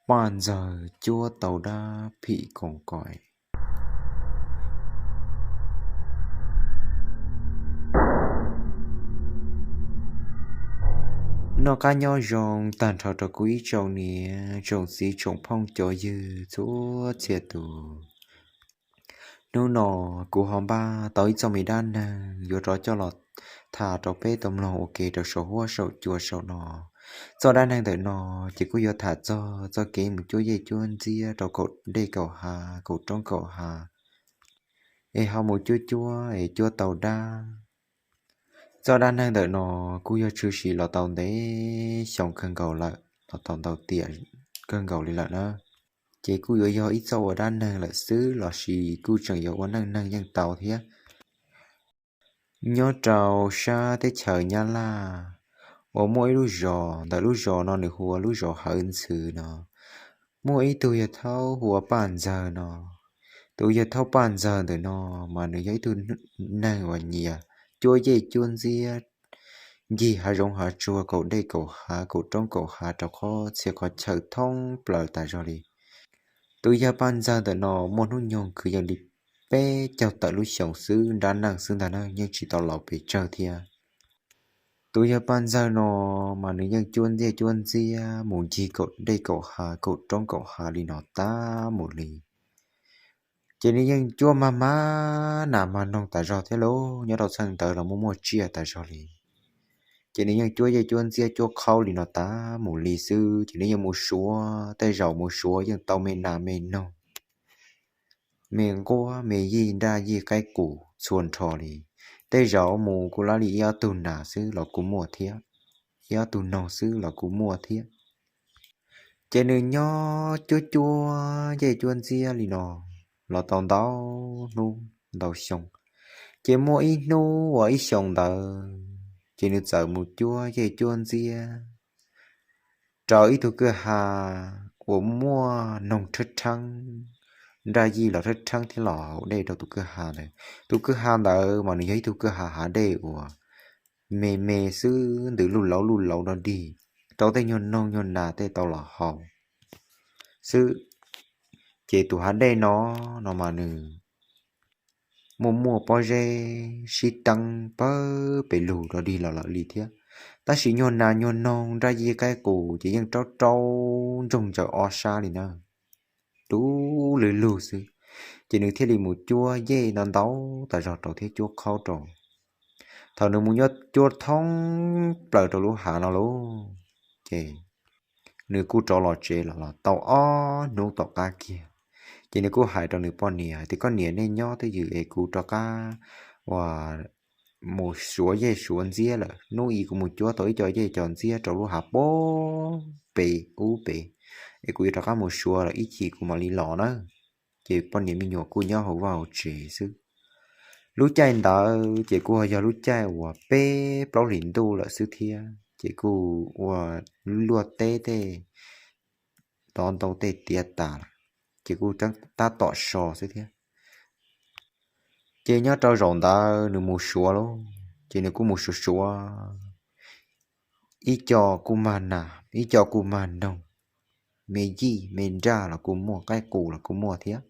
Paj Ntxawg cuab tau dab phim koos kaim. Noj qab nyob zoo tag nrho rau kuv ib tsoom niam tsoom txiv tsoom phooj cov ywg txhua txhia tus. Hnub no kuv ho npaj tau ib txoj me dab neeg yuav rov coj los tham rau peb tau mloog ua ke rau saum huab saum cua saum no. Txoj dab neeg ntawm no ces kuj yuav tham txog txoj kev mus cuab yej cuab ntxiab rau kaum dej kaum hav kaum roob kaum hav, es ho mus cuab cuab es cuab tau dab. Txoj dab neeg ntawm no kuj yog tshwm sim los tau ntev xyoo kawg nkaus lawm, los tau ntau tiam kawg nkaus li lawm na. Ces kuj yuav yog ib txoj ua dab neeg lawm xwb lossis kuj tseem yuav ua neej neeg yeej tau thiab. Nyob rau sab teb chaws Nyab Laj uas muaj ib lub zos, ntawm lub zos no nws hu ua lub zos Hawv Ntxhw no. Muaj ib tug yawg thaub hu ua Paj Ntxawg no. Tus yawg thaub Paj Ntxawg ntawm no mas nws yog ib tug neeg uas nyiam cuab yej cuab ntxiab, ncig hav zoov hav tsuag kaum dej kaum hav kaum roob kaum hav rau qhov txhia qhov chaw thoob plaws tas zog li. Tus yawg Paj Ntxawg ntawm no muaj hnub nyoog kwv yees li peb caug tawm lub xyoos xwb nrab neej xwb ntag na, yeej tsis tau laus pes tsawg thiab. Tus yawg Paj Ntxawg no mas nws yeej cuab ntxiab cuab ntxiab mus ncig kaum dej kaum hav kaum roob kaum hav li no tag mus li. Ces nws yeej cuab mag mag nas mag noog tas zog thiab lauj, nyob rau txheej ntawd los muaj muaj tsiaj tas zog li. Ces nws yeej cuab yej cuab ntxiab cuab qhaub li no tag mus li xwb, ces nws yeej mus suav, tej zaum mus suav yeej tau me nas me noog, me nquab me yij nraj yij qaib qus txhua nrho li. Tej zaum mus kuj lab li ib ob tug nas xwb los kuj muaj thiab, ib ob tug noog xwb los kuj muaj thiab. Ces nws nyob cuab cuab yej cuab ntxiab li no los tau ntau hnub ntau xyoo. Ces muaj ib hnub uas ib xyoos ntawd ces nws txawm mus cuab yej cuab ntxiab rau ib tug kwj ha uas muaj noog rhawb rheeb, nraj yij los rhawb rheeb thiab los haus dej rau tus kwj ha ntawd. Tus kwj ha ntawd mas nws yog ib tug kwj ha hav dej uas me me xwb, ntws luj lauv luj lauv dog dig rau tej nyuag noog nyuag nas tej tau los haus xwb. Ces tus hav dej no, no mas nws muaj muaj pob zeb sib teeb pawg pes lug dog dig los lawm li thiab. Tab sis nyuag nas nyuag noog nraj yij qaib qus ces yeej raub raub ntsoog ntsaws ob sab li na, dub lwg lug xwb. Ces nws thiaj li mus cuab yej ntau ntau tas zog rau thiab cuab qhaub rau. Thaum nws mus nyob cuab thoob plaws rau lub hav no lauj, ces nws kuj rov los tsev los los tau ob hnub tom qab kiag. Ces nws kuj hais rau nws poj niam hais tias, koj niam, nej nyob twj ywm es kuv rov qab ua mus suav yej suav ntxiab lawm, hnub ib kuv mus cuab tau ib co yej co ntxiab rau lub hav pem ub pem, es kuv yuav rov qab mus suav lawm ib chim kuv mam li los na. Ces poj niam me nyuam kuj nyob hauv vaj hauv tsev xwb. Lub caij ntawd ces kuj yog lub caij uas peb plaub hlis ntuj lawm xwb thiab, ces kuj ua luaj teb tej tov ntau tej tiav tas lawm, ces kuj tab tom so xwb thiab. Ces nyob rau zaum ntawd nws mus suav lauj, ces nws kuj mus suav suav, ib co kuj mag nas, ib co kuj mag noog, me yij me nraj los kuj muaj, qaib qus los kuj muaj thiab.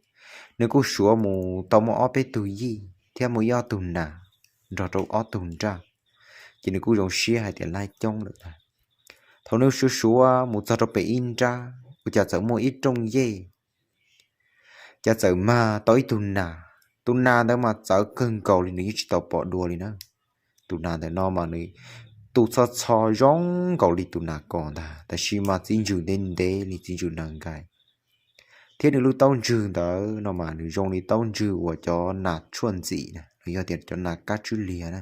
Nws kuj suav mus tau muaj ob peb tug yij thiab muaj ib ob tug nas nrog rau ob tug nraj, ces nws kuj zoo siab hais tias lab coob lawm ntag. Thaum nws suav suav mus txog rau pem ib nrab ua cas txawm muaj ib rooj yej, cas txawm mag tau ib tug nas. Tus nas ntawd mas txawv kawg nkaus li, nws yeej tsis tau pom dua li na. Tus nas ntawm no mas nws tu txho txho zoo nkaus li tus nas kos ntag, tab sis mas txiv ntsws ntev ntev li txiv ntsws nas nkais, thiab nws lub taub ntswg ntawd no mas nws zoo li taub ntswg uas cov nas tshuaj ntxim na, los yog tias cov nas kab tswb liag na.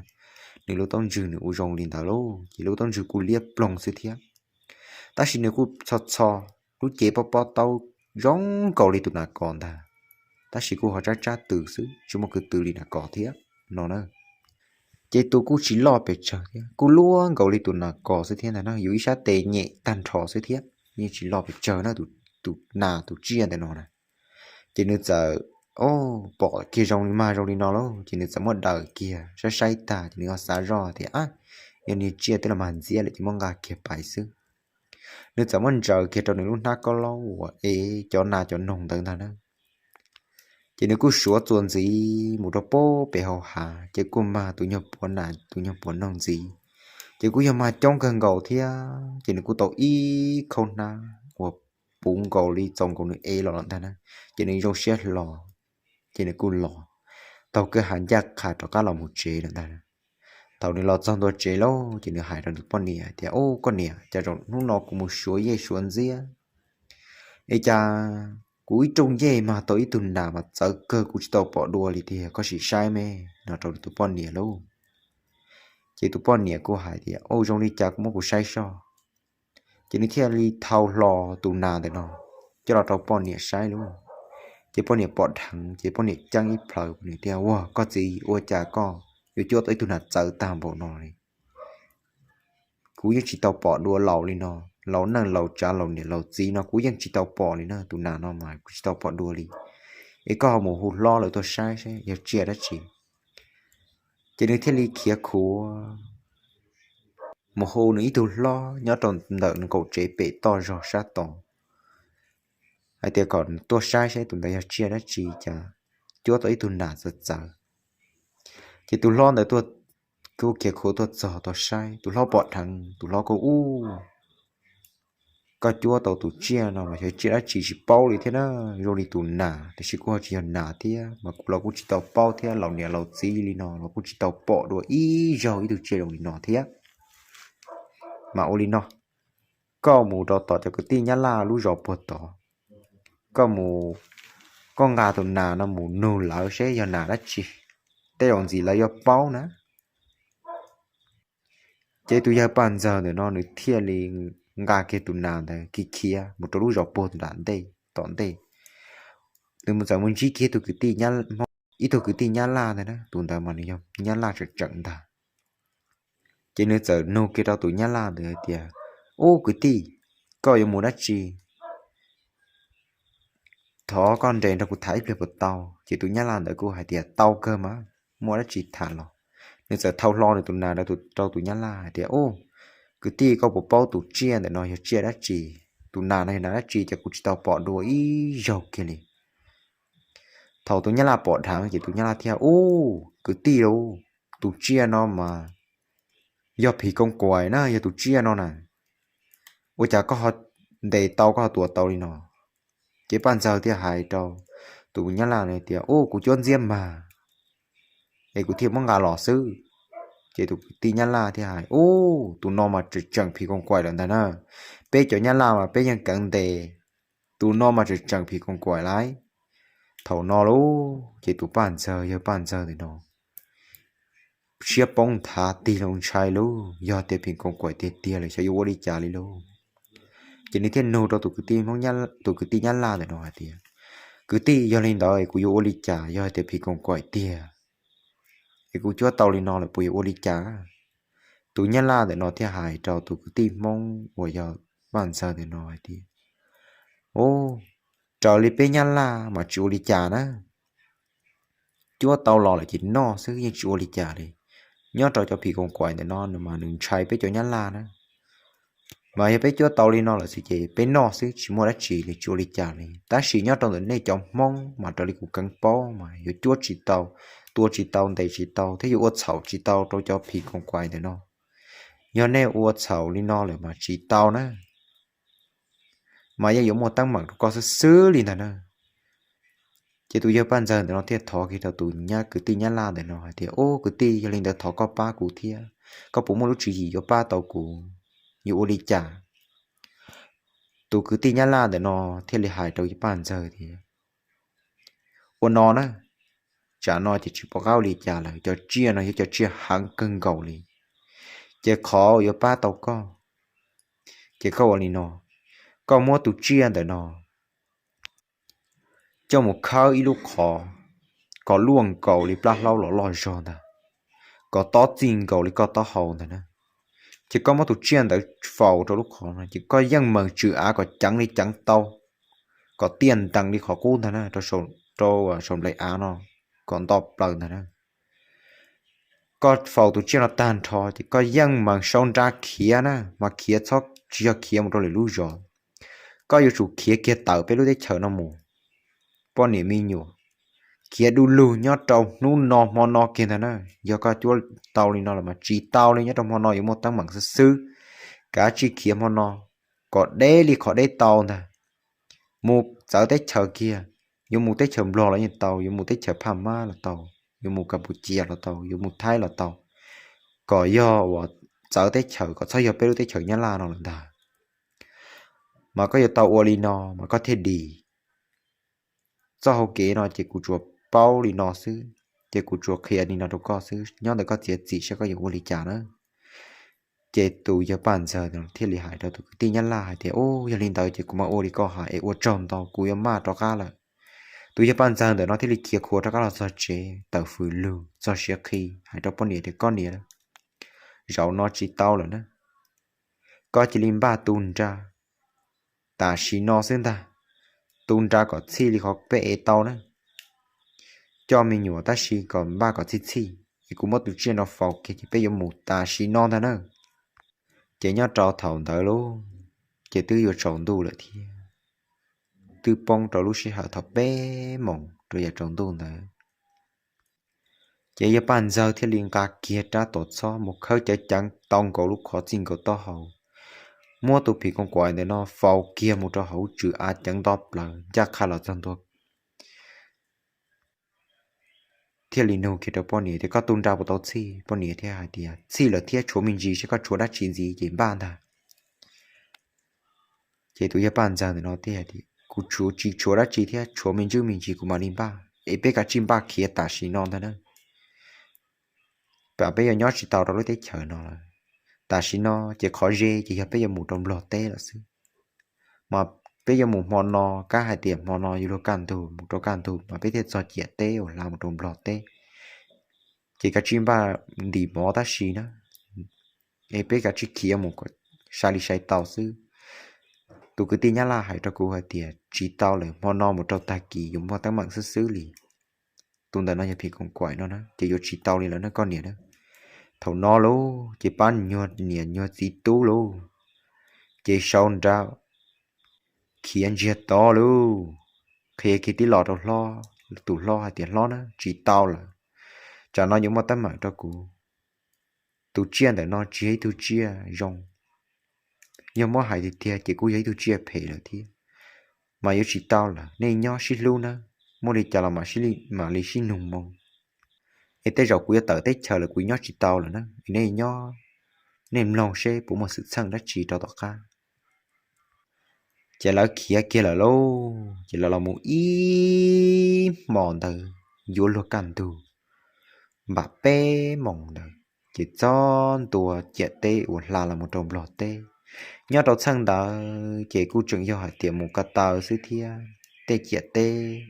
Nws lub taub ntswg nws ua zoo li ntawd lauj, ces lub taub ntswg kuj liab ploog xwb thiab. Tab sis nws kuj txho txho, lub cev pob pob taub zoo nkaus li tus nas kos ntag, tab sis kuj ho tsab tsab tw xwb, tsis muaj kwv tw li nas kos thiab no na. Ces tus kuj tsis loj pes tsawg thiab, kuj luaj nkaus li tus nas kos xwb thiab ntag na, yus ib sab tes nyem tag nrho xwb thiab, yeej tsis loj pes tsawg na, tus nas tus tsiaj ntawm no na. Ces nws txawm, o, pom kiag zoo li mag zoo li no lauj, ces nws txawm muab daws kiag saib saib tag ces nws ho xav zoj tias, a, yog niag tsiaj twb los mag ntxiab lawm ces muab nqa kiag pais xwb. nws txawm muab ntsaws kiag rau nws lub hnab kauj laub uas ev cov nas cov noog ntawd ntag na. Ces nws kuj suav txuas ntxiv mus rau pem hauv hav, ces kuj mag tus nyuag puav nas tus nyuag puav noog ntxiv, ces kuj yog mag coob kawg nkaus thiab. Ces nws kuj tau ib khaub hnab uas puv nkaus li txaus nkaus nws ev los lawm ntag na. Ces nws zoo siab hlo, ces nws kuj los taug kwj ha ncaj qha rov qab los mus tsev lawm ntag. Thaum nws los txog ntua tsev lauj, ces nws hais rau nws poj niam tias, Ub, koj niam, cas zaum hnub no kuv mus suav yej suav ntxiab, es cas kuv ib rooj yej mag tau ib tug nas mas txawv kawg, kuv tsis tau pom dua li tiag, koj sim saib me, no rau tus poj niam lauj. Ces tus poj niam kuj hais tias, Ub, zoo li cas kuv muab kuv saib soj. Ces nws thiaj li thau hlo tus nas ntawm no coj los rau poj niam saib lauj. Ces poj niam pom dheev ces poj niam ceeb ib plhaws, nws tias, Ua, koj txiv, ua cas koj yuav cuab tau ib tug nas txawv tag npaum no li? Kuv yeej tsis tau pom dua laus li no, laus neej laus tsav laus niam laus txiv no kuv yeej tsis tau pom li na, tus nas no mas kuv tsis tau pom dua li. Es koj ho mus hu hlob lawv tuaj saib seb yog tsiaj dab tsi. Ces nws thiaj li khiav khuav mus hu nws ib tug hlob nyob rau ntawm nws kaum tsev pem toj zog sab tod, hais tias kom tuaj saib seb tus ntawd yog tsiaj dab tsi cas cuab tau ib tug nas txawv txawv. Ces tus hlob ntawd kuj khiav khuav tuaj txog tau saib, tus hlob pom dheev, tus hlob kuj, Ub, koj cuab tau tus tsiaj no mas yog tsiaj dab tsi tsis paub li thiab na, zoo li tus nas tiam sis kuj ho tsis yog nas thiab, mas kuv los kuj tsis tau paub thiab, laus niam laus txiv li no los kuj tsis tau pom dua ib zaug ib tug tsiaj zoo li no thiab. Mas ua li no, koj mus rau tom cov kwv tij Nyab Laj lub zos puag tod, koj mus, koj nqa tus nas no mus nug lawv seb yog nas dab tsi, tej zaum ntxim lawv yuav paub na. Ces tus yawg Paj Ntxawg ntawm no nws thiaj li nqa kiag tus nas ntawd khiav khiav mus rau lub zos puag nram ntej tom ntej. Nws mus txawm mus ntsib kiag ib tug kwv tij Nyab Laj ntawd na, tus ntawd mas nws yog Nyab Laj tseem tseem ntag. Ces nws txawm nug kiag rau tus Nyab Laj ntawd hais tias, Ub, kwv tij, koj yuav mus dab tsi? Thov koj nres nrog kuv tham ib pliag puas tau? Ces tus Nyab Laj ntawd kuj hais tias, Tau kawg mas, muaj dab tsi tham los. Nws txawm thau hlo nws tus nas rau tus Nyab Laj hais tias, Ub, kwv tij, koj puas paub tus tsiaj ntawm no yog tsiaj dab tsi? Tus nas no yog nas dab tsi, ces kuv tsis tau pom dua ib zaug kiag li. Thaum tus Nyab Laj pom dheev ces tus Nyab Laj thiaj, Ub, kwv tij lauj, tus tsiaj no mas yog phim koos kaim na, yog tus tsiaj no na, ua cas koj ho ntes tau, koj ho tua tau li no? Ces Paj Ntxawg thiaj hais rau tus Nyab Laj no tias, Ub, kuv cuab ntxiab mag es kuv thiaj muab nqa los xwb. Ces tus kwv tij Nyab Laj thiaj hais, Ub, tus no mas tseem tseem phim koos kaim lawm ntag na, peb cov Nyab Laj mas peb yeej keev ntes, tus no mas tseem tseem phim koos kaim lawm. Thaum no lauj, ces tus Paj Ntxawg, yawg Paj Ntxawg ntawm no siab poob nthav tig loo ntshai lauj, yog tias phim koos kaim tiag tiag lawm xyov yuav ua li cas li lauj. Ces nws thiaj nug rau tus kwv tij Hmoob, tus kwv tij Nyab Laj ntawm no hais tias, Kwv tij, yog li ntawd kuv yuav ua li cas, yog hais tias phim koos kaim tiag es kuv cuab tau li no lawm puas yuav ua li cas? Tus Nyab Laj ntawm no thiaj hais rau tus kwv tij Hmoob uas yog Paj Ntxawg ntawm no hais tias, Ub, raws li peb Nyab Laj mas tsis ua li cas na, cuab tau los lawm ces noj xwb yeej tsis ua li cas li. Nyob rau cov phim koos kaim ntawm no mas nws ntshai peb cov Nyab Laj na, mas yog peb cuab tau li no lawm xwb ces peb noj xwb tsis muaj dab tsi li, tsis ua li cas li. Tab sis nyob rau ntawm nej cov Hmoob mas raws li kuv keev paub mas yuav cuab tsis tau, tua tsis tau, ntes tsis tau thiab yuav ua txhaum tsis tau rau cov phim koos kaim ntawm no. Yog nej ua txhaum li no lawm mas tsis tau na, mas yeej yuav muaj teeb meem rau koj xwb xwb li ntag na. Ces tus yawg Paj Ntxawg ntawm no thiaj thov kiag rau tus kwv tij Nyab Laj ntawm no hais tias, Ub, kwv tij, yog li ntawd thov koj pab kuv thiab, koj puas muaj lub tswv yim yuav pab tau kuv, yuav ua li cas? Tus kwv tij Nyab Laj ntawm no thiaj li hais rau Paj Ntxawg tias, Ua no na, tsam no ces tsis pom qab ua li cas lawm, cov tsiaj no yog cov tsiaj heev kawg nkaus li, ces qhov yuav pab tau koj, ces koj ua li no, koj muab tus tsiaj ntawm no coj mus khawb ib lub qhov kom luaj nkaus li plab hlaub los loj zog ntag, kom tob txij nkaus li koj taub hau ntag na. Ces koj muab tus tsiaj ntawd faus rau lub qhov no ces koj yeej mees tswm av kom ceev li ceev tau, kom tiaj ntees li qhov qub ntag na, rau saum nplaim av no kom nto plaws ntag na. Koj faus tus tsiaj no tag nrho ces koj yeej mees saub nrab khiav na, mas khiav txhob tsis yog khiav mus rau lwm lub zos. Koj yuav tsum khiav kiag tawm peb lub teb chaws no mus. Poj niam me nyuam, khiav du lug nyob rau hnub no hmo no kiag ntag na. Yog koj cuab tau li no los mas tsis tau li, nyob rau hmo no yuav muaj teeb meem xwb xwb. Kav tsij khiav hmo no kom deb li qhov deb tau ntag. Mus txawv teb chaws kiag, yuav mus teb chaws Nplog los yeej tau, yuav mus teb chaws Phaj Mab los tau, yuav mus Kas Pus Cia los tau, yuav mus Thaib los tau, kom yog uas txawv teb chaws, kom txhob yog peb lub teb chaws Nyab Laj no lawm ntag. Mas koj yuav tau ua li no mas koj thiaj dim. Txoj hau kev no ces kuv tsuas paub li no xwb, ces kuv tsuas qhia li no rau koj xwb, nyob ntawm koj txiav txim saib koj yuav ua li cas na. Ces tus yawg Paj Ntxawg thiaj li hais rau tus kwv tij Nyab Laj hais tias, Ub, yog li ntawd ces kuv mam ua li koj hais es ua tsaug ntau, kuv yuav maj rov qab lawm. Tus yawg Paj Ntxawg ntawm no thiaj li khiav khuav rov qab los txog tsev, tawm fws lug txog siav qhi hais rau poj niam tias, Koj niam, zaum no tsis tau lawm na, koj cia li npaj tu nra tam sim no xwb ntag. Tu nra kom txhij li qhov peb ev tau na. Coj me nyuam tab sis kom npaj kom txhij txhij, es kuv muab tus tsiaj no faus kiag ces peb yuav mus tam sim no ntag na. Ces nyob rau thaum ntawd lauj, ces twb yuav tsaus ntuj lawm thiab, twb poob rau lub sij hawm thaum peb moos rau yav tsaus ntuj ntawd. Ces yawg Paj Ntxawg thiaj li nqa kiag rab tuam txhob mus khawb cawv ceev tau nkaus lub qhov txij nkaus taub hau, muab tus phim koos kaim ntawm no faus kiag mus rau hauv tswm av ceev nto plaws ncaj qha los txog ntua. Thiaj li nug kiag rau poj niam tias, Koj tu nra puas tau txhij? Poj niam thiaj hais tias, Txhij lawm thiab, tshuav me ntsis, saib koj tshuav dab tsi ntxiv ces npaj ntag. Ces tus yawg Paj Ntxawg ntawm no thiaj hais tias, Kuv tshuav tsis tshuav dab tsi thiab, tshuav me ntsis me ntsis kuv mam li npaj, es peb kav tsij npaj khiav tam sim no ntag na. Pam peb yuav nyob tsis tau rau lub teb chaws no lawm. Tam sim no ces qhov ze ces yog peb yuav mus rau Nplog teb lawm xwb. Mas peb yuav mus hmo no, kab hais tias hmo no yuav luag kaj ntug mus rau kaj ntug mas peb thiaj txog ciam teb uas hla mus rau Nplog teb. Ces kav tsij npaj ntim mov tab sis na, es peb kav tsij khiav mus kom sai li sai tau xwb. Tus kwv tij Nyab Laj hais rau kuv hais tias, Tsis tau lawm, hmo no mus rau tag kis yuav muaj teeb meem xwb xwb li. Tus ntawm no yog phim koos kaim no na, ces yuav tsis tau li lawm na koj niam na. Thaum no lauj ces pab nyuag niam nyuag txiv tub lauj, ces sau nra khiav ntsiag to lauj. Qhia kiag tib los rau hlob, tus hlob hais tias, Hlob na, tsis tau lawm, tsam no yuav muaj teeb meem rau kuv. Tus tsiaj ntawm no tsis yog ib tug tsiaj zoo, yog muab hais tiag tiag ces kuj yog ib tug tsiaj phem lawm thiab. Mas yuav tsis tau lawm, nej nyob sib hlub na, muaj li cas los mam li sib nug moo. Es tej zaum kuv yuav tawm teb chaws lawm kuv nyob tsis tau lawm na, es nej nyob, nej mloog seb puas muaj xwm txheej dab tsi rau tom qab. Ces lawv khiav kiag lawm lauj, ces lawv los mus ib hmo ntawd yuav luag kaj ntug, npam peb moos ntawd, ces txog ntua ciam teb uas hla los mus rau Nplog teb. Nyob rau txheej ntawd ces kuj tseem yog hais tias mus ko taw xwb thiab, tej ciam teb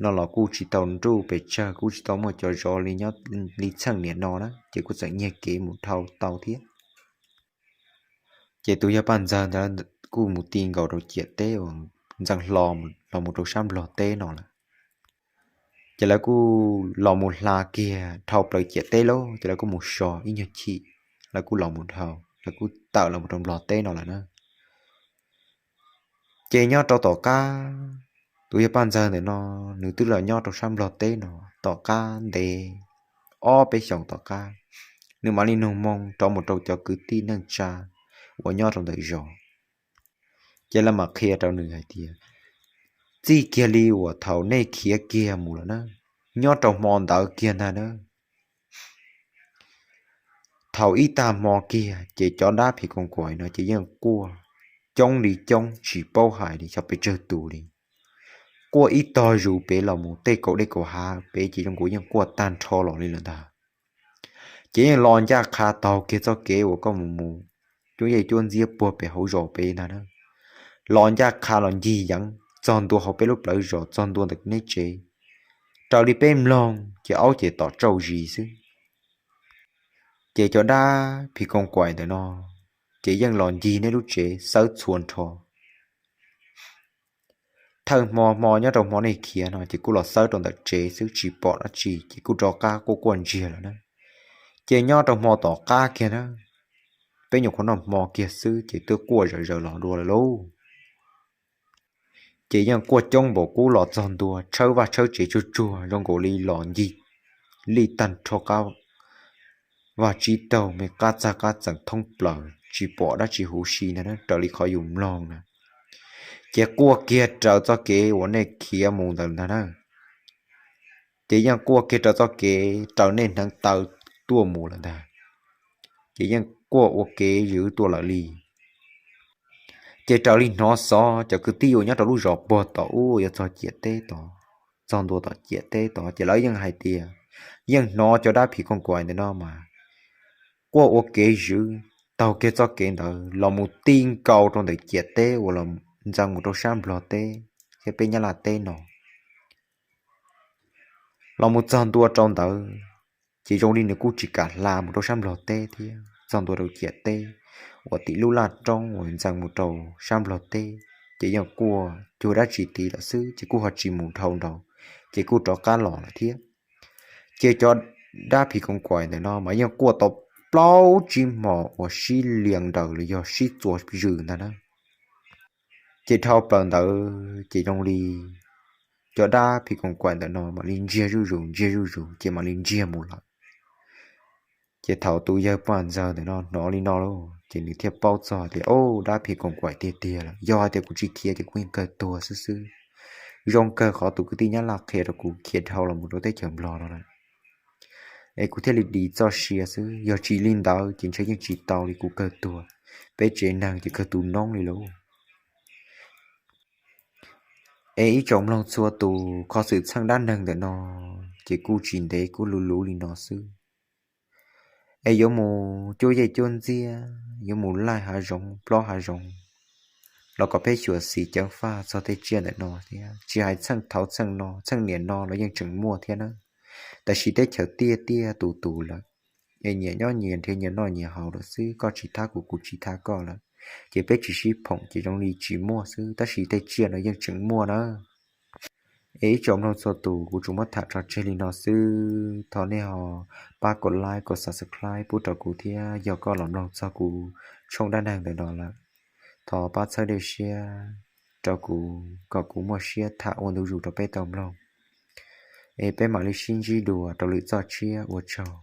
no los kuj tsis tau nruj pes tsawg, kuj tsis tau muaj cov zov li nyob li txheej niam no na, ces kuj txawm nyiag kev mus dhau tau thiab. Ces tus yawg Paj Ntxawg ntawd kuj mus ti nkaus rau ciam teb uas ntxeev hlo los mus rau sab Nplog teb no lawm. Ces lawv kuj los mus hla kiag dhau plaws ciam teb lauj, ces lawv kuj mus so ib nyuag chim, lawv kuj los mus dhau, lawv kuj tawm los mus rau Nplog teb no lawm na. Ces nyob rau tom qab, tus yawg Paj Ntxawg ntawm no, nws twb los nyob rau sab Nplog teb no tom qab ntev ob peb xyoos tom qab, nws mam li nug moo rov mus rau cov kwv tij neej tsa uas nyob rau ntawm zos. Ces lawv mam qhia rau nws hais tias, Txij kiag li uas thaum nej khiav kiag mus lawm na, nyob rau hmo ntawd kiag ntag na, thaum ib tag hmo kiag ces cov dab phim koos kaim no ces yeej quaj coob li coob tsis paub hais li xyov pes tsawg tus li. Quaj ib tog zus pem los mus tej kaum dej kaum hav pem ces zoo nkaus yeej quaj tag nrho los li lawm ntag. Ces yeej los ncaj qha taug kiag txoj kev uas koj mus mus cuab yej cuab ntxiab puag pem hauv zos pem ntag na. Los ncaj qha los ncig yeev txog ntua hauv peb lub plawv zos, txog ntua ntawm neb tsev, raws li peb mloog ces aub ces tom tsauj zis xwb. Ces cov dab phim koos kaim ntawm no ces yeej los ncig nej lub tsev xawb txhua nrho. Thawj hmo hmo nyob rau hmo nej khiav no ces kuj los xawb rau ntawm tsev xwb tsis pom dab tsi ces kuj rov qab quaj quaj ntsiag lawm na. Ces nyob rau hmo tom qab kiag na, peb nyuam qhuav noj hmo kiag xwb ces twb quaj zawv zawv los dua lawm lauj. Ces yeej quaj coob npaum qub los txog ntua tshawb vaj tshawb tsev tsuag tsuag zoo nkaus li los ncig lij tag nrho qab vaj tsib taug me qab txag qab txeem thoob plaws tsis pom dab tsi huv si ntag na, raws li qhov yus mloog na. Ces quaj kiag raws txoj kev uas nej khiav mus ntawd ntag na. Ces yeej quaj kiag raws txoj kev raws nej hneev taw tuaj mus lawm ntag. Ces yeej quaj ua kev ywv tuaj lawm li. Ces raws li hnov xov cov kwv tij uas nyob rau lub zos puag tom ub uas yuav txog ciam teb tod, txog ntua tom ciam teb tod ces lawv yeej hais tias yeej hnov cov dab phim koos kaim ntawm no mas quaj ua kev ywv taug kiag txoj kev ntawd los mus ti nkaus rau ntawm ciam teb uas los ntxeev mus rau sab Nplog teb thiab peb Nyab Laj teb no. Los mus txog ntua rau ntawd, ces zoo li nws kuj tsis kam hla mus rau sab Nplog teb thiab, txog ntua rau ciam teb uas tim lub laj roob uas ntxeev mus rau sab Nplog teb, ces yeej quaj cuag dab tsi tid lawm xwb ces kuj ho tsis mus dhau nraud, ces kuj rov qab los lawm thiab. Ces cov dab phim koos kaim ntawm no mas yeej quaj tau plaub tsib hmos uas sib lias nraws los yog sib txuas zws ntag na. Ces dhau plaws ntawd ces zoo li cov dab phim koos kaim ntawm no mam li ntsiag zuj zus ntsiag zuj zus ces mam li ntsiag mus lawm. Ces thaum tus yawg Paj Ntxawg ntawm no hnov li no lauj, ces nws thiaj paub txog tias, Au, dab phim koos kaim tiag tiag lawm, yog hais tias kuv tsis khiav ces kuv yeej kawg tuag xwb xwb. Zoo kawg qhov tus kwv tij Nyab Laj qhia rau kuv khiav dhau los mus rau teb chaws Nplog no lawm, es kuv thiaj li dim txoj sia xwb, yog tsis li ntawd ces ntshe yeej tsis tau li, kuv kawg tuag, peb tsev neeg ces kawg tu noob li lauj. Es ib tsoom mloog txhua tus, qhov xwm txheej dab neeg ntawm no ces kuj tsis ntev, kuj luv luv li no xwb. Es yuav mus cuab yej cuab ntxiab, yuav mus laij hav zoov plob hav zoov los kom peb xyuam xim ceev faj txog tej tsiaj ntawm no thiab. Tsis hais txheej thaud txheej no, txheej niaj no los yeej tseem muaj thiab na. Tab sis teb chaws tiaj tiaj tus tus lawm, es nyias nyob nyias nrhiav nyias noj nyias haus lawm xwb, koj tsis thab kuv, kuv tsis thab koj lawm, ces peb tsis sib phoom ces zoo li tsis muaj xwb, tab sis tej tsiaj no yeej tseem muaj na. Es ib tsoom mloog txhua tus, kuv tsuas muab tham tso tseg li no xwb, thov nej ho pab kom like kom subscribe pub rau kuv thiab, yog koj los mloog txog kuv tshooj dab neeg ntawm no lawm, thov pab txhawb dej siab rau kuv kom kuv muaj siab tham ua ntu zus rau peb tau mloog. Es peb mam li sib ntsib dua rau lwm txoj tshiab, ua tsaug.